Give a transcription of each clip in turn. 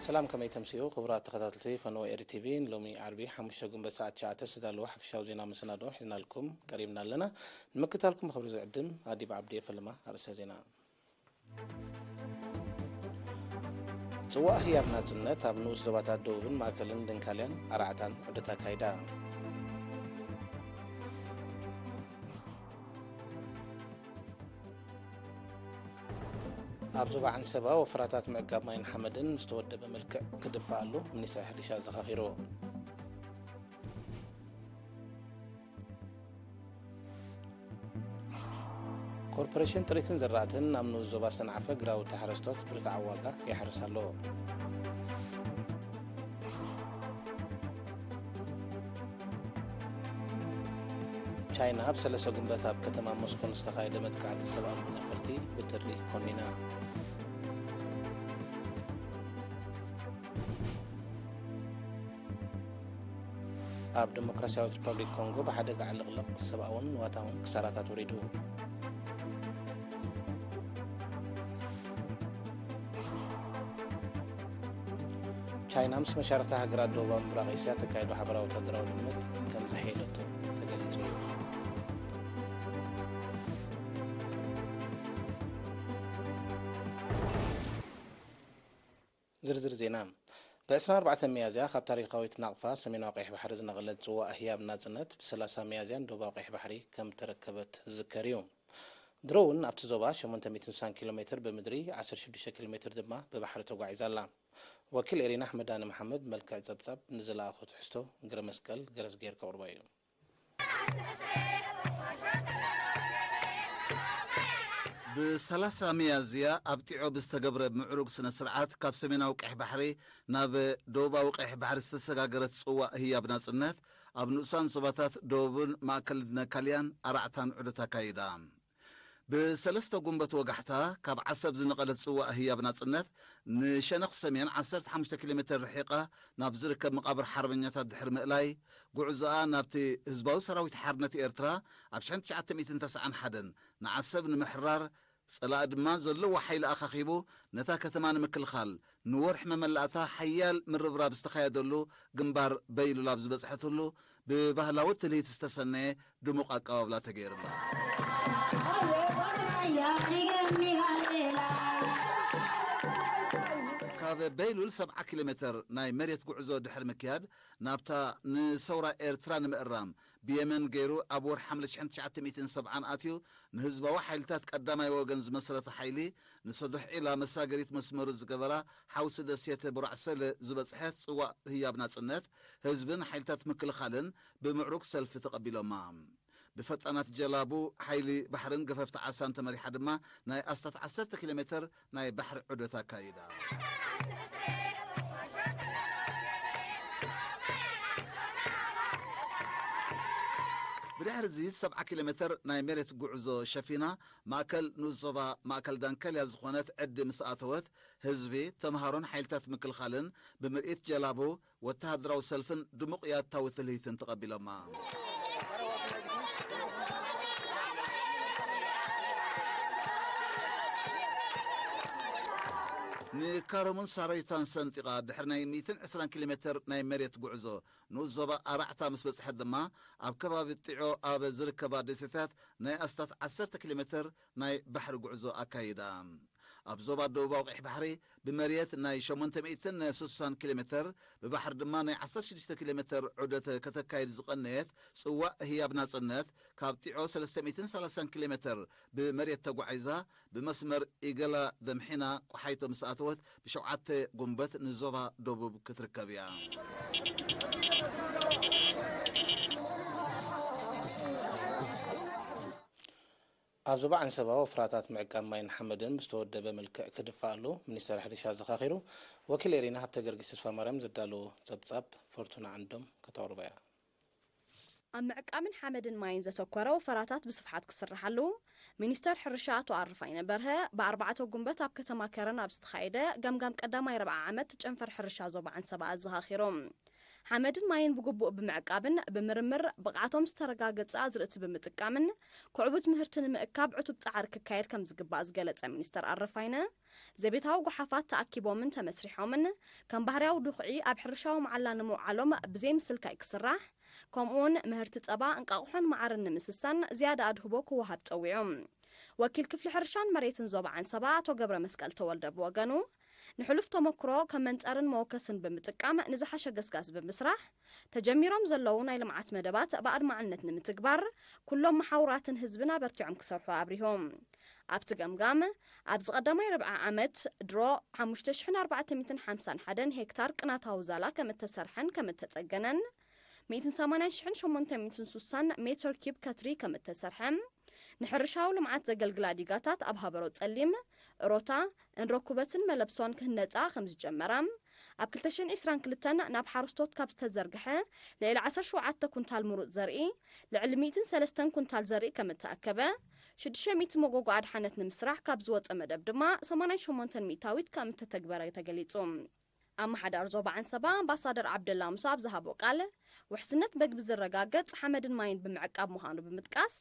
ሰላም፣ ከመይ ተምስዩ ክቡራት ተኸታተልቲ ፈነወ ኤሪ ቲቪ። ንሎሚ ዓርቢ ሓሙሽተ ጉንበት ሰዓት ትሽዓተ ዝተዳለወ ሓፈሻዊ ዜና መሰናዶ ሒዝናልኩም ቀሪብና ኣለና። ንምክታልኩም ብኽብሪ ዝዕድም ኣዲብ ዓብዲ የፈለማ። ኣርእስተ ዜና። ጽዋእ ህያብ ናጽነት ኣብ ንኡስ ዞባታት ደቡብን ማእከልን ድንካልያን ኣራዕታን ዑደት ኣካይዳ። ኣብ ዞባ ዓንሰባ ወፈራታት ምዕቃብ ማይን ሓመድን ዝተወደበ መልክዕ ክድፋኣሉ ሚኒስተር ሕርሻ ኣዘኻኺሩ። ኮርፖሬሽን ጥሪትን ዝራእትን ኣብ ንኡስ ዞባ ሰንዓፈ ግራውቲ ሓረስቶት ብርትዓዊ ዋጋ የሕርስ ኣሎ። ቻይና ኣብ ሰለስተ ጉንበት ኣብ ከተማ ሞስኮ ንዝተኻየደ መጥቃዕቲ ሰብ ኣልቦ ነፈርቲ ብትሪ ኮኒና። ኣብ ዲሞክራሲያዊት ሪፐብሊክ ኮንጎ ብሓደጋ ዕልቕልቕ ሰብኣውን ንዋታውን ክሳራታት ወሪዱ። ቻይና ምስ መሻርኽቲ ሃገራት ደቡባዊ ምብራቕ ኤስያ ተካይዶ ሓበራዊ ወታደራዊ ልምምድ ከም ዘሐየለቶ ተገሊጹ። ዝርዝር ዜና። ብ ዕስራን ኣርባዕተን ሚያዝያ ካብ ታሪኻዊት ናቕፋ ሰሜናዊ ቀይሕ ባሕሪ ዝነቐለት ጽዋእ ህያብ ናጽነት ብ ሰላሳ ሚያዝያ ንደቡባዊ ቀይሕ ባሕሪ ከም ተረከበት ዝዝከር እዩ። ድሮውን ኣብቲ ዞባ ሸሞንተ ሚእትን ስሳን ኪሎ ሜትር ብምድሪ፣ ዓሰርተ ሽዱሽተ ኪሎ ሜትር ድማ ብባሕሪ ተጓዒዛ ኣላ። ወኪል ኤሪና ኣሕመዳኒ መሓመድ መልክዕ ጸብጻብ ንዝለኣኾ ትሕዝቶ ግረ መስቀል ገረዝጌር ከቕርቦ እዩ። ብ ሰላሳ ሚያዝያ ኣብ ጢዖ ብዝተገብረ ምዕሩግ ስነ ስርዓት ካብ ሰሜናዊ ቀይሕ ባሕሪ ናብ ደቡባዊ ቀይሕ ባሕሪ ዝተሰጋገረት ጽዋእ ህያብ ናጽነት ኣብ ንኡሳን ዞባታት ደቡብን ማእከል ድንካልያን ኣራዕታን ዑደት ኣካይዳ። ብሰለስተ ጉንበት ወጋሕታ ካብ ዓሰብ ዝነቐለት ጽዋእ ህያብ ናጽነት ንሸነኽ ሰሜን ዓሰርተ ሓሙሽተ ኪሎ ሜትር ርሒቓ ናብ ዝርከብ መቓብር ሓርበኛታት ድሕሪ ምእላይ፣ ጉዕዞኣ ናብቲ ህዝባዊ ሰራዊት ሓርነት ኤርትራ ኣብ ሽሕን ትሽዓተ ሚእትን ተስዓን ሓደን ንዓሰብ ንምሕራር፣ ጸላኢ ድማ ዘለዎ ሓይሊ ኣኻኺቡ ነታ ከተማ ንምክልኻል ንወርሒ መመላእታ ሓያል ምርብራብ ዝተኻየደሉ ግንባር በይሉል ኣብ ዝበጽሐትሉ ብባህላዊ ትልሂት ዝተሰነየ ድሙቕ ኣቀባብላ ተገይሩላ። ካብ በይሉል ሰብዓ ኪሎ ሜትር ናይ መሬት ጉዕዞ ድሕሪ ምክያድ ናብታ ንሰውራ ኤርትራ ንምእራም ብየመን ገይሩ ኣብ ወርሒ ሓምለ ሽሕን ትሽዓተ ሚእትን ሰብዓን ኣትዩ ንህዝባዊ ሓይልታት ቀዳማይ ወገን ዝመስረተ ሓይሊ ንሰዱሕ ዒላ መሳገሪት መስመሩ ዝገበራ ሓውሲ ደሴት ብራዕሰል ዝበጽሐት ጽዋእ ህያብ ናጽነት ህዝብን ሓይልታት ምክልኻልን ብምዕሩግ ሰልፊ ተቐቢሎማ። ብፈጣናት ጀላቡ ሓይሊ ባሕርን ገፈፍቲ ዓሳን ተመሪሓ ድማ ናይ ኣስታት ዓሰርተ ኪሎ ሜትር ናይ ባሕሪ ዑደት ኣካይዳ። ብድሕሪ እዚ ሰብዓ ኪሎ ሜትር ናይ መሬት ጉዕዞ ሸፊና ማእከል ንኡስ ዞባ ማእከል ዳንከልያ ዝኾነት ዕዲ ምስ ኣተወት ህዝቢ፣ ተምሃሮን ሓይልታት ምክልኻልን ብምርኢት ጀላቡ ወተሃደራዊ ሰልፍን ድሙቕ ያታዊ ትልሂትን ተቐቢሎማ። ንካረሙን ሳረይታን ሰንጢቓ ድሕሪ ናይ ሚእትን ዕስራን ኪሎ ሜትር ናይ መሬት ጉዕዞ ንኡስ ዞባ ኣራዕታ ምስ በጽሐት ድማ ኣብ ከባቢ ጢዖ ኣብ ዝርከባ ደሴታት ናይ ኣስታት ዓሰርተ ኪሎ ሜትር ናይ ባሕሪ ጉዕዞ ኣካይዳ። ኣብ ዞባ ደቡባዊ ቀይሕ ባሕሪ ብመሬት ናይ ሸሞንተ ሚእትን ስሳን ኪሎ ሜትር፣ ብባሕሪ ድማ ናይ ዓሰርተ ሽዱሽተ ኪሎ ሜትር ዑደት ከተካይድ ዝቐነየት ጽዋእ ህያብ ናጽነት ካብ ጢዖ ሰለስተ ሚእትን ሰላሳን ኪሎ ሜትር ብመሬት ተጓዒዛ ብመስመር ኢገላ ደምሒና ቆሓይቶ ምስ ኣተወት ብሸውዓተ ጉንበት ንዞባ ደቡብ ክትርከብ እያ። ኣብ ዞባ ዓንሰባ ወፍራታት ምዕቃብ ማይን ሓመድን ብዝተወደበ መልክዕ ክድፋኣሉ ሚኒስተር ሕርሻ ኣዘኻኺሩ። ወኪል ኤሪና ሃብተ ገርጊስ ተስፋ ማርያም ዘዳለዎ ጸብጻብ ፎርቱና ዓንዶም ከተቕርቦ እያ። ኣብ ምዕቃብን ሓመድን ማይን ዘተኮረ ወፈራታት ብስፍሓት ክስርሓሉ ሚኒስተር ሕርሻ ኣቶ ኣረፋይነ በርሀ ብኣርባዕተ ጉንበት ኣብ ከተማ ከረን ኣብ ዝተኻየደ ገምጋም ቀዳማይ ረብዓ ዓመት ጨንፈር ሕርሻ ዞባ ዓንሰባ ኣዘኻኺሩ። ሓመድን ማይን ብግቡእ ብምዕቃብን ብምርምር ብቕዓቶም ዝተረጋገጸ ኣዝርእቲ ብምጥቃምን ክዕቡት ምህርቲ ንምእካብ ዕቱብ ጻዕሪ ክካየድ ከም ዝግባእ ዝገለጸ ሚኒስተር ኣረፋይነ፣ ዘቤታዊ ጓሓፋት ተኣኪቦምን ተመስሪሖምን ከም ባህርያዊ ድኹዒ ኣብ ሕርሻዊ መዓላ ንምውዓሎም ብዘይ ምስልካይ ክስራሕ፣ ከምኡውን ምህርቲ ጸባ፣ እንቃቑሖን መዓርን ንምስሳን ዝያዳ ኣድህቦ ክወሃብ ጸዊዑ። ወኪል ክፍሊ ሕርሻን መሬትን ዞባ ዓንሰባ ኣቶ ገብረ መስቀል ተወልደ ብወገኑ፣ ንሕሉፍ ተመክሮ ከም መንጸርን መወከስን ብምጥቃም ንዝሓሸ ገስጋስ ብምስራሕ፣ ተጀሚሮም ዘለዉ ናይ ልምዓት መደባት ብኣድማዕነት ንምትግባር ኩሎም መሓውራትን ህዝብን ኣበርቲዖም ክሰርሑ ኣብሪሆም። ኣብቲ ገምጋም፣ ኣብዚ ቀዳማይ ርብዓ ዓመት ድሮ ሓሙሽተ ሽሕን ኣርባዕተ ሚእትን ሓምሳን ሓደን ሄክታር ቅናታዊ ዛላ ከም እተሰርሐን ከም እተጸገነን፣ ሚእትን ሰማንያን ሽሕን ሸሞንተ ሚእትን ሱሳን ሜትር ኪብ ከትሪ ከም እተሰርሐ፣ ንሕርሻዊ ልምዓት ዘገልግላ ዲጋታት ኣብ ሃበሮ ጸሊም፣ እሮታ፣ እንረኩበትን መለብሶን ክህነጻ ከም ዝጀመራ፣ ኣብ ክልተ ሽሕን ዕስራን ክልተን ናብ ሓረስቶት ካብ ዝተዘርግሐ ልዕሊ ዓሰርተ ሸውዓተ ኩንታል ምሩጽ ዘርኢ፣ ልዕሊ ሚእትን ሰለስተን ኩንታል ዘርኢ ከም እተኣከበ፣ ሽዱሽተ ሚእቲ መጎጎ ኣድሓነት ንምስራሕ ካብ ዝወጸ መደብ ድማ ሰማንያን ሸሞንተን ሚእታዊት ከም እተተግበረ ተገሊጹ። ኣመሓዳሪ ዞባ ዓንሰባ ኣምባሳደር ዓብደላ ሙሳ ኣብ ዝሃቦ ቃል፣ ውሕስነት መግቢ ዝረጋገጽ ሓመድን ማይን ብምዕቃብ ምዃኑ ብምጥቃስ፣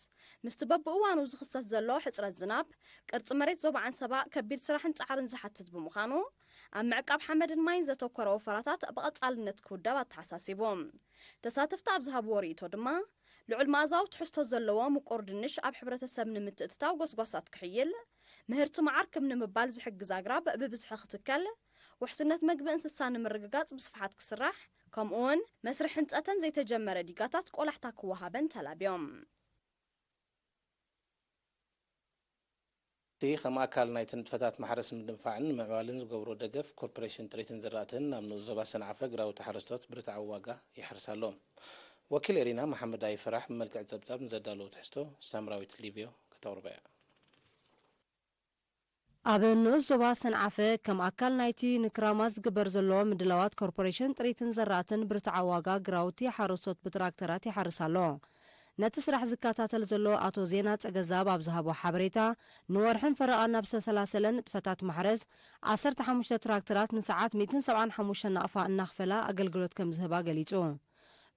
ምስቲ በብእዋኑ ዝኽሰት ዘሎ ሕጽረት ዝናብ፣ ቅርጺ መሬት ዞባ ዓንሰባ ከቢድ ስራሕን ጻዕርን ዝሓትት ብምዃኑ፣ ኣብ ምዕቃብ ሓመድን ማይን ዘተኮረ ወፈራታት ብቐጻልነት ክውደብ ኣተሓሳሲቡ። ተሳተፍቲ ኣብ ዝሃብዎ ርእይቶ ድማ፣ ልዑል መኣዛዊ ትሕዝቶ ዘለዎ ምቁር ድንሽ ኣብ ሕብረተሰብ ንምትእትታው ጎስጓሳት ክሕይል፣ ምህርቲ መዓር ክብ ንምባል ዝሕግዝ ኣግራብ ብብዝሒ ክትከል፣ ውሕስነት መግቢ እንስሳ ንምርግጋጽ ብስፍሓት ክስራሕ፣ ከምኡውን መስርሕ ህንጸተን ዘይተጀመረ ዲጋታት ቆላሕታ ክወሃበን ተላብዮም። እቲ ከም ኣካል ናይቲ ንጥፈታት ማሕረስ ምድንፋዕን ንምዕባልን ዝገብሮ ደገፍ፣ ኮርፖሬሽን ጥሪትን ዝራእትን ናብ ንኡስ ዞባ ሰንዓፈ ግራውቲ ሓረስቶት ብርትዓዊ ዋጋ ይሓርስ ኣሎ። ወኪል ኤሪና መሓመድ ኣይፍራሕ ብመልክዕ ጸብጻብ ንዘዳለዎ ትሕዝቶ ሳምራዊት ሊብዮ ከተቕርቦ እያ። ኣብ ንኡስ ዞባ ሰንዓፈ ከም ኣካል ናይቲ ንክራማት ዝግበር ዘሎ ምድላዋት፣ ኮርፖሬሽን ጥሪትን ዘራእትን ብርትዓዊ ዋጋ ግራውቲ ሓረስቶት ብትራክተራት ይሓርስ ኣሎ። ነቲ ስራሕ ዝከታተል ዘሎ ኣቶ ዜና ጸገዛብ ኣብ ዝሃቦ ሓበሬታ፣ ንወርሕን ፈረቓን ናብ ዝተሰላሰለ ንጥፈታት ማሕረስ፣ ዓሰርተ ሓሙሽተ ትራክተራት ንሰዓት ሚእትን ሰብዓን ሓሙሽተን ናቕፋ እናኽፈላ ኣገልግሎት ከም ዝህባ ገሊጹ።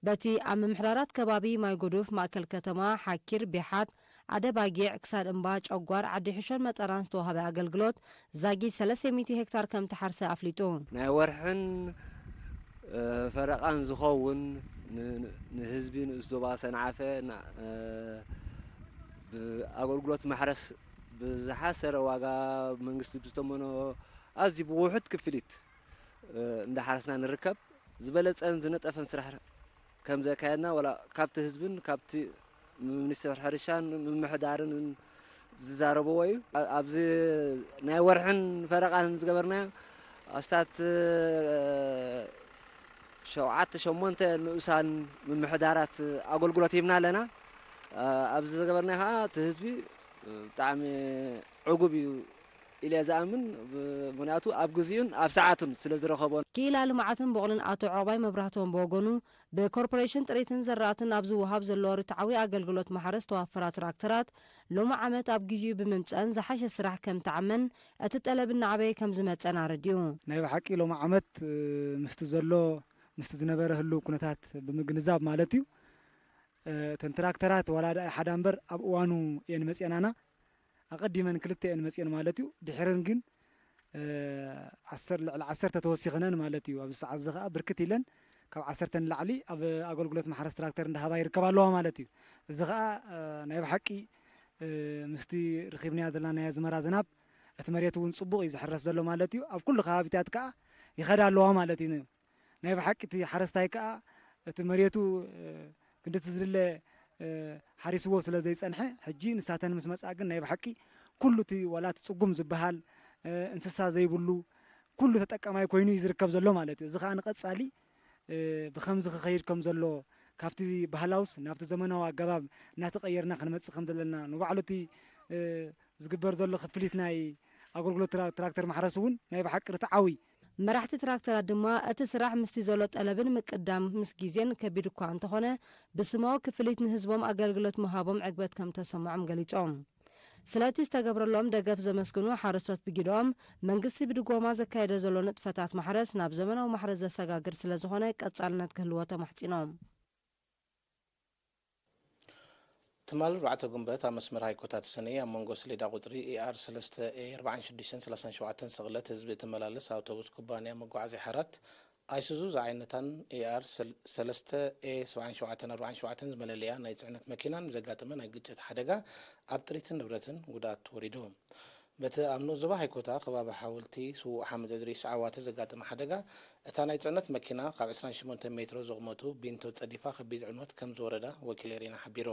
በቲ ኣብ ምምሕዳራት ከባቢ ማይ ጉዱፍ፣ ማእከል ከተማ፣ ሓኪር፣ ቢሓት፣ ኣደ ባጊዕ፣ ክሳድ እምባ፣ ጨጓር፣ ዓዲ ሕሾን መጠራን ዝተዋህበ ኣገልግሎት፣ ዛጊት ሰለስተ ሚእቲ ሄክታር ከም ተሓርሰ ኣፍሊጡ። ናይ ወርሕን፣ እ፣ ፈረቓን ዝኸውን ን-፣ ን-፣ ንህዝቢ ንኡስ ዞባ ሰንዓፈ ና-፣ እ፣ ብኣገልግሎት ማሕረስ ብዝሓሰረ ዋጋ መንግስቲ ብዝተመኖ ኣዝዩ ብውሑድ ክፍሊት፣ እ፣ እንዳሓረስና ንርከብ። ዝበለጸን ዝነጠፈን ስራሕ ከም ዘካየድና፣ ወላ ካብቲ ህዝብን ካብቲ ሚኒስትሪ ሕርሻን ምምሕዳርን ዝዛረብዎ እዩ። ኣ-፣ ኣብዚ ናይ ወርሕን ፈረቓን ዝገበርናዮ፣ ኣስታት ሸውዓተ ሸሞንተ ንኡሳን ምምሕዳራት ኣገልግሎት ሂብና ኣለና። ኣ-፣ ኣብዚ ዝገበርናዮ ከዓ እቲ ህዝቢ ብጣዕሚ ዕጉብ እዩ ኢለ ዝኣምን፣ ብ-፣ ምኽንያቱ ኣብ ግዜኡን ኣብ ሰዓቱን ስለ ዝረኸቦ። ክኢላ ልምዓትን ብቑልን ኣቶ ዑቕባይ መብራህቶም ብወገኑ፣ ብኮርፖሬሽን ጥሪትን ዘራእትን ኣብ ዝወሃብ ዘሎ ርትዓዊ ኣገልግሎት ማሕረስ ዝተዋፈራ ትራክተራት፣ ሎሚ ዓመት ኣብ ግዜኡ ብምምጸን ዝሓሸ ስራሕ ከም ተዓመን፣ እቲ ጠለብ እናዓበየ ከም ዝመጸን ኣረዲኡ። ናይ ብሓቂ ሎሚ ዓመት፣ እ፣ ምስቲ ዘሎ፣ ምስቲ ዝነበረ ህልው ኩነታት ብምግንዛብ ማለት እዩ፣ እ፣ እተን ትራክተራት ዋላ ደኣ ሓደ እምበር ኣብ እዋኑ እየን መጽኤናና። ኣቐዲመን ክልተ እየን መጽኤን ማለት እዩ። ድሕረን ግን፣ እ፣ ዓሰር-፣ ልዕሊ ዓሰርተ ተወሲኸነን ማለት እዩ። ኣብዚ ሰዓት እዚ ኸኣ ብርክት ኢለን ካብ ዓሰርተ ንላዕሊ ኣብ ኣገልግሎት ማሕረስ ትራክተር እንዳሃባ ይርከባ ኣለዋ ማለት እዩ። እዚ ኸኣ፣ እ፣ ናይ ብሓቂ፣ እ፣ ምስቲ ረኺብናዮ ዘለና ናይ ኣዝመራ ዝናብ፣ እቲ መሬት እውን ጽቡቕ እዩ ዝሕረስ ዘሎ ማለት እዩ። ኣብ ኩሉ ከባቢታት ከኣ ይኸዳ ኣለዋ ማለት እዩ። ናይ ብሓቂ እቲ ሓረስታይ ከኣ እቲ መሬቱ፣ እ፣ ክንድቲ ዝድለ፣ እ፣ ሓሪስዎ ስለ ዘይጸንሐ፣ ሕጂ ንሳተን ምስ መጽኣ ግን ናይ ብሓቂ ኩሉ እቲ ዋላ እቲ ጽጉም ዝበሃል፣ እ፣ እንስሳ ዘይብሉ ኩሉ ተጠቃማይ ኮይኑ እዩ ዝርከብ ዘሎ ማለት እዩ። እዚ ከኣ ንቐጻሊ፣ እ፣ ብኸምዚ ክኸይድ ከም ዘሎ፣ ካብቲ ባህላውስ ናብቲ ዘመናዊ ኣገባብ እናተቐየርና ክንመጽእ ከም ዘለና፣ ንባዕሉ እቲ፣ እ፣ ዝግበር ዘሎ ክፍሊት ናይ ኣገልግሎት ትራ-፣ ትራክተር ማሕረስ እውን ናይ ብሓቂ ርትዓዊ። መራሕቲ ትራክተራት ድማ እቲ ስራሕ ምስቲ ዘሎ ጠለብን ምቅዳም ምስ ግዜን ከቢድ እኳ እንተኾነ፣ ብስማዊ ክፍሊት ንህዝቦም ኣገልግሎት ምሃቦም ዕግበት ከም ተሰምዖም ገሊጾም። ስለቲ ዝተገብረሎም ደገፍ ዘመስግኑ ሓረስቶት ብጊዶም፣ መንግስቲ ብድጎማ ዘካየደ ዘሎ ንጥፈታት ማሕረስ ናብ ዘመናዊ ማሕረስ ዘሰጋግር ስለዝኾነ ቀጻልነት ክህልዎ ተማሕጺኖም። ትማሊ ኣርባዕተ ጉንበት ኣብ መስመር ሃይኮታ ተሰነይ ኣብ መንጎ ሰሌዳ ቁጽሪ ኤ ኣር ሰለስተ ኤ ኣርባዓን ሽዱሽተን ሰላሳን ሸውዓተን ስቕለት ህዝቢ እትመላለስ ኣውቶቡስ ኩባንያ መጓዓዝያ ሓራት ኣይሱዙ ዝዓይነታን ኤ ኣር ሰለስተ ኤ ሰብዓን ሸውዓተን ኣርባዓን ሸውዓተን ዝመለለያ ናይ ጽዕነት መኪናን ብዘጋጠመ ናይ ግጭት ሓደጋ ኣብ ጥሪትን ንብረትን ጉድኣት ወሪዱ። በቲ ኣብ ንኡስ ዞባ ሃይኮታ ከባቢ ሓወልቲ ስዉእ ሓመድ እድሪስ ዓዋተ ዘጋጠመ ሓደጋ፣ እታ ናይ ጽዕነት መኪና ካብ ዕስራን ሽሞንተን ሜትሮ ዝቑመቱ ቢንቶ ጸዲፋ ከቢድ ዕንወት ከም ዝወረዳ ወኪል ኤሪና ሓቢሩ።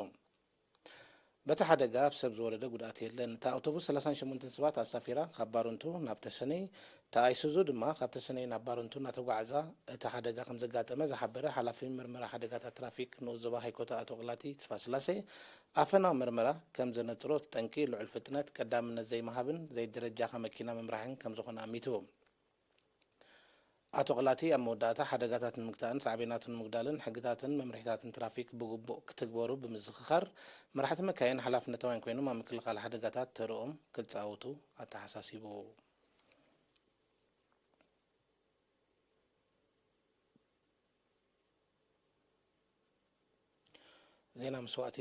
በቲ ሓደጋ ኣብ ሰብ ዝወረደ ጉድኣት የለን። እታ ኣውቶቡስ ሰላሳን ሸሞንተን ሰባት ኣሳፊራ ካብ ባረንቱ ናብ ተሰነይ፣ እታ ኣይሱዙ ድማ ካብ ተሰነይ ናብ ባረንቱ እናተጓዕዛ እቲ ሓደጋ ከም ዘጋጠመ ዝሓበረ ሓላፊ ምርመራ ሓደጋታት ትራፊክ ንኡስ ዞባ ሃይኮታ ኣቶ ቅላቲ ተስፋስላሴ፣ ኣፈናዊ ምርመራ ከም ዘነጽሮ እቲ ጠንቂ ልዑል ፍጥነት፣ ቀዳምነት ዘይምሃብን ዘይደረጃኻ መኪና ምምራሕን ከም ዝኾነ ኣሚቱ። ኣቶ ቅላቲ ኣብ መወዳእታ ሓደጋታት ንምግታእን ሳዕቤናቱ ንምጉዳልን ሕግታትን መምርሒታትን ትራፊክ ብግቡእ ክትግበሩ ብምዝኽኻር፣ መራሕቲ መካይን ሓላፍነታውያን ኮይኖም ኣብ ምክልኻል ሓደጋታት ተርኦም ክጻወቱ ኣተሓሳሲቡ። ዜና መስዋእቲ።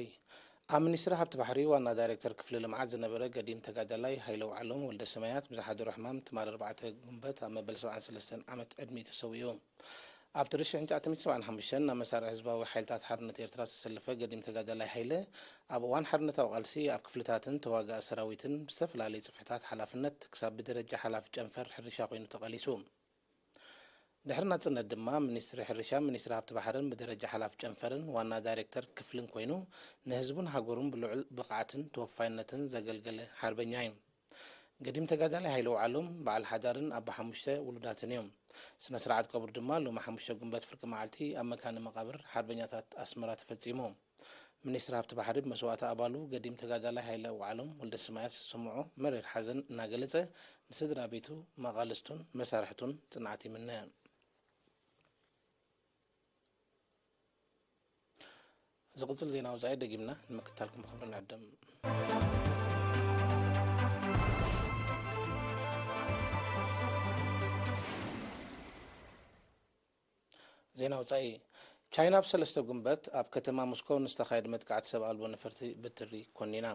ኣብ ሚኒስትሪ ሃብቲ ባሕሪ ዋና ዳይሬክተር ክፍሊ ልምዓት ዝነበረ ገዲም ተጋዳላይ ሃይለ ውዓሎም ወልደ ሰማያት ብዝሓደሮ ሕማም ትማል ኣርባዕተ ጉንበት ኣብ መበል ሰብዓን ሰለስተን ዓመት ዕድሚኡ ተሰዊኡ። ኣብ ጥሪ ሽሕን ትሽዓተ ሚእትን ሰብዓን ሓሙሽተን ናብ መሳርዕ ህዝባዊ ሓይልታት ሓርነት ኤርትራ ዝተሰለፈ ገዲም ተጋዳላይ ሃይለ፣ ኣብ እዋን ሓርነታዊ ቃልሲ ኣብ ክፍልታትን ተዋጋኢ ሰራዊትን ብዝተፈላለየ ጽፍሕታት ሓላፍነት ክሳብ ብደረጃ ሓላፊ ጨንፈር ሕርሻ ኮይኑ ተቐሊሱ። ድሕሪ ናጽነት ድማ ሚኒስትሪ ሕርሻን ሚኒስትሪ ሃብቲ ባሕርን ብደረጃ ሓላፊ ጨንፈርን ዋና ዳይሬክተር ክፍልን ኮይኑ ንህዝቡን ሃገሩን ብልዑል ብቕዓትን ተወፋይነትን ዘገልገለ ሓርበኛ እዩ። ገዲም ተጋዳላይ ሃይለ ውዓሎም በዓል ሓዳርን ኣቦ ሓሙሽተ ውሉዳትን እዮም። ስነ ስርዓት ቀብሩ ድማ ሎሚ ሓሙሽተ ጉንበት ፍርቂ መዓልቲ ኣብ መካነ መቓብር ሓርበኛታት ኣስመራ ተፈጺሙ። ሚኒስትሪ ሃብቲ ባሕሪ ብመስዋእቲ ኣባሉ ገዲም ተጋዳላይ ሃይለ ውዓሎም ወልደሰማያት ዝስምዖ መሪር ሓዘን እናገለጸ፣ ንስድራ ቤቱ፣ መቓልስቱን መሳርሕቱን ጽንዓት ይምነ። ዝቕጽል ዜና ወጻኢ ደጊምና ንምክታልኩም ብኽብሪ ንዕድም። ዜና ወጻኢ። ቻይና ኣብ ሰለስተ ጉንበት ኣብ ከተማ ሞስኮ ንዝተኻየደ መጥቃዕቲ ሰብ ኣልቦ ነፈርቲ ብትሪ ኮኒና።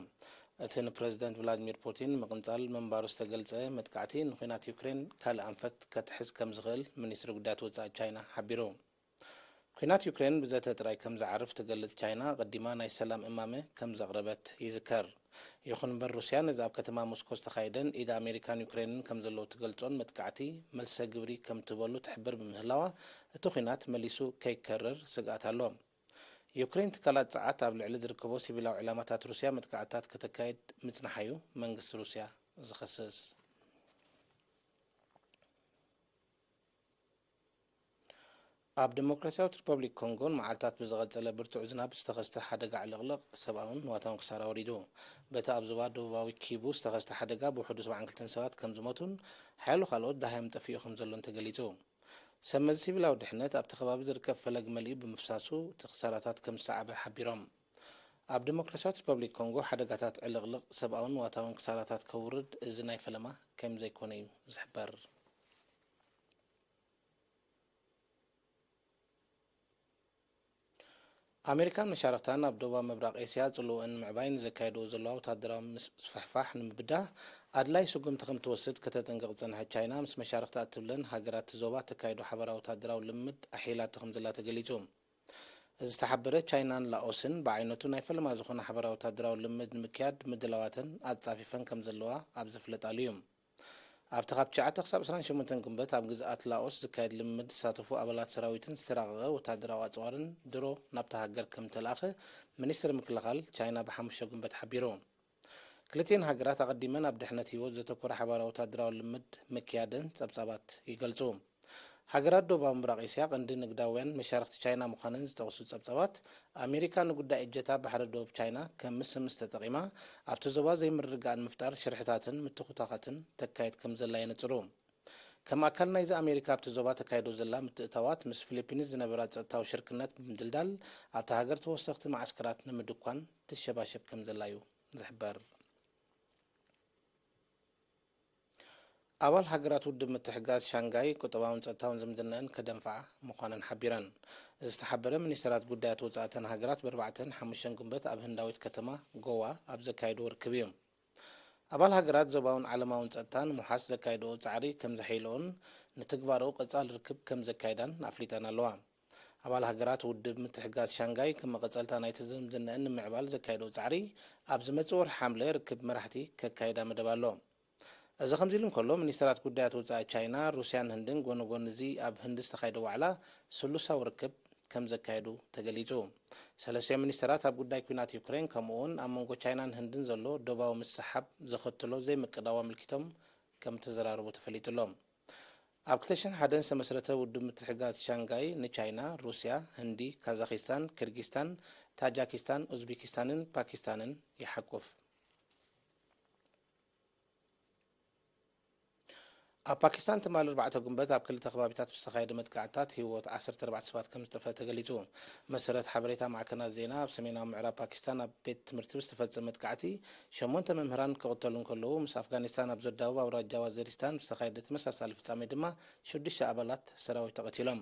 እቲ ንፕረዚደንት ቭላድሚር ፑቲን ምቕንጻል ምንባሩ ዝተገልጸ መጥቃዕቲ ንኲናት ዩክሬን ካልእ ኣንፈት ከትሕዝ ከም ዝኽእል ሚኒስትሪ ጉዳያት ወጻኢ ቻይና ሓቢሩ። ኲናት ዩክሬን ብዘተ ጥራይ ከም ዝዓርፍ ትገልጽ ቻይና፣ ኣቐዲማ ናይ ሰላም እማመ ከም ዘቕረበት ይዝከር። ይኹን እምበር፣ ሩስያ ነዚ ኣብ ከተማ ሞስኮ ዝተኻየደን ኢድ ኣሜሪካን ዩክሬንን ከም ዘለዉ ትገልጾን መጥቃዕቲ መልሰ ግብሪ ከም ትህበሉ ትሕብር ብምህላዋ፣ እቲ ኲናት መሊሱ ከይከርር ስግኣት ኣሎ። ዩክሬን ትካላት ጸዓት ኣብ ልዕሊ ዝርከቦ ሲቪላዊ ዕላማታት ሩስያ መጥቃዕትታት ከተካይድ ምጽንሓ'ዩ መንግስቲ ሩስያ ዝኸስስ። ኣብ ዲሞክራስያዊት ሪፐብሊክ ኮንጎ ንመዓልታት ብዝቐጸለ ብርቱዕ ዝናብ ዝተኸስተ ሓደጋ ዕልቕልቕ ሰብኣውን ንዋታውን ክሳራ ወሪዱ። በቲ ኣብ ዞባ ደቡባዊ ኪቡ ዝተኸስተ ሓደጋ ብውሕዱ ሰብዓን ክልተን ሰባት ከም ዝሞቱን ሓያሎ ካልኦት ደሃዮም ጠፊኡ ከም ዘሎን ተገሊጹ። ሰብ መዚ ሲቪላዊ ድሕነት ኣብቲ ከባቢ ዝርከብ ፈለግ መሊኡ ብምፍሳሱ እቲ ክሳራታት ከም ዝሰዓበ ሓቢሮም። ኣብ ዲሞክራስያዊት ሪፐብሊክ ኮንጎ ሓደጋታት ዕልቕልቕ ሰብኣውን ንዋታውን ክሳራታት ከውርድ እዚ ናይ ፈለማ ከም ዘይኮነ እዩ ዝሕበር። ኣሜሪካን መሻርኽታን ኣብ ደቡባዊ ምብራቕ ኤስያ ጽልወአን ንምዕባይ ንዘካየድዎ ዘለዋ ወታደራዊ ምስፍሕፋሕ ንምብዳህ ኣድላይ ስጉምቲ ከም ትወስድ ከተጠንቅቕ ዝጸንሐት ቻይና፣ ምስ መሻርኽታ እትብለን ሃገራት እቲ ዞባ እተካይዶ ሓበራዊ ወታደራዊ ልምምድ ኣሕይላቶ ከም ዘላ ተገሊጹ። እዚ ዝተሓበረ፣ ቻይናን ላኦስን ብዓይነቱ ናይ ፈለማ ዝኾነ ሓበራዊ ወታደራዊ ልምምድ ንምክያድ ምድላዋተን ኣጻፊፈን ከም ዘለዋ ኣብ ዝፍለጣሉ እዩ። ኣብቲ ካብ ትሽዓተ ክሳብ ዕስራን ሸሞንተን ግንቦት ኣብ ግዝኣት ላኦስ ዝካየድ ልምምድ ዝሳተፉ ኣባላት ሰራዊትን ዝተራቐቐ ወታደራዊ ኣጽዋርን ድሮ ናብታ ሃገር ከም እተላእኸ ሚኒስትሪ ምክልኻል ቻይና ብሓሙሽተ ግንቦት ሓቢሩ። ክልቲኤን ሃገራት ኣቐዲመን ኣብ ድሕነት ህይወት ዘተኮረ ሓባራዊ ወታደራዊ ልምምድ ምክያደን ጸብጻባት ይገልጹ። ሃገራት ደቡባዊ ምብራቕ ኤስያ ቀንዲ ንግዳውያን መሻርኽቲ ቻይና ምዃነን ዝጠቕሱ ጸብጻባት፣ ኣሜሪካ ንጉዳይ እጀታ ባሕሪ ደቡብ ቻይና ከም ምስምስ ተጠቒማ፣ ኣብቲ ዞባ ዘይምርግጋእ ንምፍጣር ሽርሕታትን ምትኹታኻትን ተካይድ ከም ዘላ የነጽሩ። ከም ኣካል ናይዚ ኣሜሪካ ኣብቲ ዞባ ተካይዶ ዘላ ምትእታዋት፣ ምስ ፊሊፒንስ ዝነበራ ጸጥታዊ ሽርክነት ብምድልዳል፣ ኣብታ ሃገር ተወሰኽቲ መዓስከራት ንምድኳን ትሸባሸብ ከም ዘላ እዩ ዝሕበር። ኣባል ሃገራት ውድብ ምትሕጋዝ ሻንጋይ ቁጠባውን ጸጥታውን ዝምድናኣን ከደንፍዓ ምዃነን ሓቢረን። ዝተሓበረ ሚኒስተራት ጉዳያት ወጻኢ እተን ሃገራት ብኣርባዕተን ሓሙሽተን ጉንበት ኣብ ህንዳዊት ከተማ ጎዋ ኣብ ዘካየድዎ ርክብ እዩ። ኣባል ሃገራት ዞባውን ዓለማውን ጸጥታ ንምውሓስ ዘካየድኦ ጻዕሪ ከም ዘሐይልኦን ንትግባረኡ ቀጻሊ ርክብ ከም ዘካይዳን ኣፍሊጠን ኣለዋ። ኣባል ሃገራት ውድብ ምትሕጋዝ ሻንጋይ ከም መቐጸልታ ናይቲ ዝምድናኣን ንምዕባል ዘካየድኦ ጻዕሪ ኣብ ዝመጽእ ወርሒ ሓምለ ርክብ መራሕቲ ከካይዳ መደብ ኣሎ። እዚ ከምዚ ኢሉ እንከሎ፣ ሚኒስተራት ጉዳያት ወጻኢ ቻይና፣ ሩስያን ህንድን ጎኒ ጎኒ እዚ ኣብ ህንዲ ዝተኻየደ ዋዕላ ስሉሳዊ ርክብ ከም ዘካየዱ ተገሊጹ። ሰለስቲኦም ሚኒስተራት ኣብ ጉዳይ ኲናት ዩክሬን ከምኡ'ውን ኣብ መንጎ ቻይናን ህንድን ዘሎ ዶባዊ ምስሕሓብ ዘኸትሎ ዘይምቅዳው ኣመልኪቶም ከም ተዘራረቡ ተፈሊጡ ኣሎ። ኣብ ክልተ ሽሕን ሓደን ዝተመስረተ ውድብ ምትሕግጋዝ ሻንጋይ ንቻይና፣ ሩስያ፣ ህንዲ፣ ካዛኺስታን፣ ኪርጊስታን፣ ታጃኪስታን፣ ኡዝቤኪስታንን ፓኪስታንን ይሓቁፍ። ኣብ ፓኪስታን ትማሊ ኣርባዕተ ጉንበት ኣብ ክልተ ከባቢታት ብዝተኻየደ መጥቃዕትታት ህይወት ዓሰርተ ኣርባዕተ ሰባት ከም ዝጠፍአ ተገሊጹ። መሰረት ሓበሬታ ማዕከናት ዜና፣ ኣብ ሰሜናዊ ምዕራብ ፓኪስታን ኣብ ቤት ትምህርቲ ብዝተፈጸመ መጥቃዕቲ ሸሞንተ መምህራን ክቕተሉ እንከለዉ፣ ምስ ኣፍጋኒስታን ኣብ ዘዳውብ ኣውራጃ ዋዚሪስታን ብዝተኻየደ ተመሳሳሊ ፍጻሜ ድማ ሽዱሽተ ኣባላት ሰራዊት ተቐቲሎም።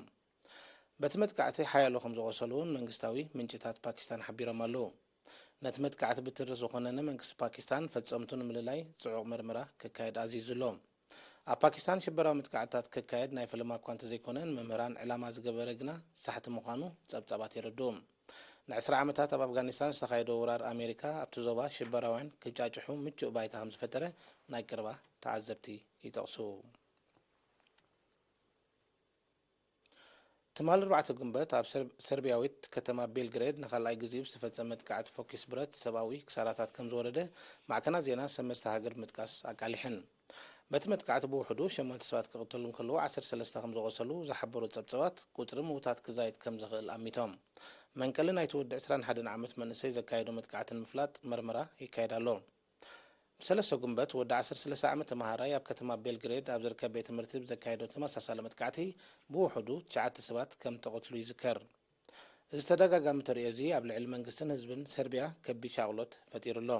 በቲ መጥቃዕቲ ሓያሎ ከም ዝቖሰሉ እውን መንግስታዊ ምንጭታት ፓኪስታን ሓቢሮም ኣለዉ። ነቲ መጥቃዕቲ ብትሪ ዝኾነነ መንግስቲ ፓኪስታን ፈጸምቱ ንምልላይ ጽዑቕ መርመራ ክካየድ ኣዚዙ ኣሎ። ኣብ ፓኪስታን ሽበራዊ መጥቃዕትታት ክካየድ ናይ ፈለማ እኳ እንተዘይኮነ፣ ንመምህራን ዕላማ ዝገበረ ግና ሳሕቲ ምዃኑ ጸብጻባት የረድኡ። ንዕስራ ዓመታት ኣብ ኣፍጋኒስታን ዝተኻየደ ወራር ኣሜሪካ ኣብቲ ዞባ ሽበራውያን ክጫጭሑ ምቹእ ባይታ ከም ዝፈጠረ ናይ ቀረባ ተዓዘብቲ ይጠቕሱ። ትማሊ ኣርባዕተ ጉንበት ኣብ ሰርብ-፣ ሰርቢያዊት ከተማ ቤልግሬድ ንኻልኣይ ግዜኡ ብዝተፈጸመ መጥቃዕቲ ፎኪስ ብረት ሰብኣዊ ክሳራታት ከም ዝወረደ ማዕከናት ዜና ሰመስተ ሃገር ብምጥቃስ ኣቃሊሐን። በቲ መጥቃዕቲ ብውሕዱ ሸሞንተ ሰባት ክቕተሉ እንከለዉ ዓሰርተ ሰለስተ ከም ዝቖሰሉ ዝሓበሩ ጸብጸባት፣ ቁጽሪ ምዉታት ክዛይድ ከም ዝኽእል ኣሚቶም። መንቀሊ ናይቲ ወዲ ዕስራን ሓደን ዓመት መንእሰይ ዘካየዶ መጥቃዕቲ ንምፍላጥ መርመራ ይካየድ ኣሎ። ብሰለስተ ጉንበት ወዲ ዓሰርተ ሰለስተ ዓመት ተመሃራይ ኣብ ከተማ ቤልግሬድ ኣብ ዝርከብ ቤት ትምህርቲ ብዘካየዶ ተመሳሳሊ መጥቃዕቲ ብውሕዱ ትሽዓተ ሰባት ከም ተቐትሉ ይዝከር። እዚ ተደጋጋሚ ተርእዮ እዚ ኣብ ልዕሊ መንግስትን ህዝብን ሰርቢያ ከቢድ ሻቕሎት ፈጢሩ ኣሎ።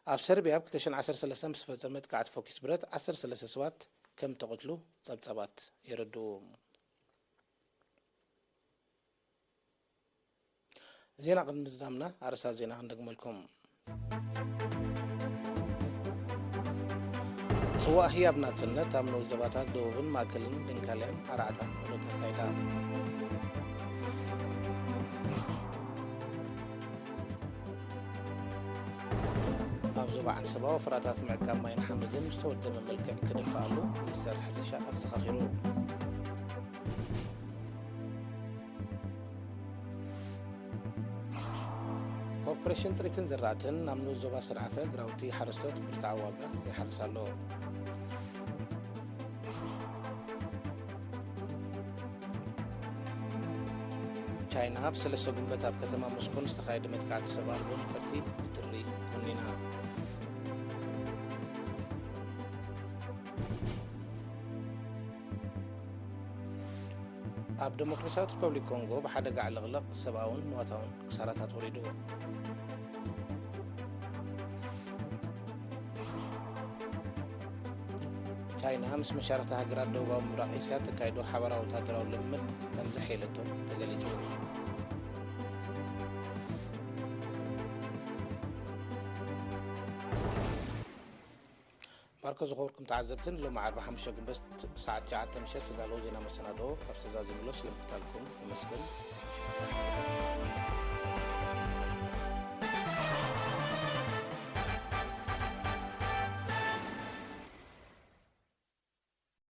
ኣብ ሰርቢያ ኣብ ክልተ ሽሕን ዓሰርተ ሰለስተን ብዝተፈጸመ መጥቃዕቲ ፎኪስ ብረት ዓሰርተ ሰለስተ ሰባት ከም ተቐትሉ ጸብጻባት የረድኡ። ዜና ቅድሚ ምዝዛምና ኣርእስታት ዜና ክንደግመልኩም። ጽዋእ ህያብ ናጽነት ኣብ ንኡስ ዞባታት ደቡብን ማእከልን ድንካልያን ኣርዓታን ውዕል ኣካይዳ። ኣብ ዞባ ዓንሰባ ወፈራታት ምዕቃብ ማይን ሓመድን ዝተወደበ መልክዕ ክድፋኣሉ ሚኒስተር ሕርሻ ኣዘኻኺሩ። ኮርፖሬሽን ጥሪትን ዝራእትን ናብ ንኡስ ዞባ ሰንዓፈ ግራውቲ ሓረስቶት ብርትዓዊ ዋጋ ይሓርስ ኣሎ። ቻይና ኣብ ሰለስተ ጉንበት ኣብ ከተማ ሞስኮ ንዝተኻየደ መጥቃዕቲ ሰብ ኣልቦ ነፈርቲ ብትሪ ኮኒና። ኣብ ዴሞክራሲያዊት ሪፐብሊክ ኮንጎ ብሓደጋ ዕልቕልቕ ሰብኣውን ንዋታውን ክሳራታት ወሪዱ። ቻይና ምስ መሻርኽቲ ሃገራት ደቡባዊ ምብራቕ ኤስያ እተካይዶ ሓባራዊ ወታደራዊ ልምምድ ከም ዘሐየለቶ ተገሊጹ። ባርኮ ዝኸበርኩም ተዓዘብቲ፣ ንሎሚ ዓርቢ ሓሙሽተ ጉንበት ሰዓት ትሽዓተ ምሸት ዝተዳለወ ዜና መሰናድኦ ካብዚ ተዛዚሙሎ። ስለምክታልኩም ነመስግን።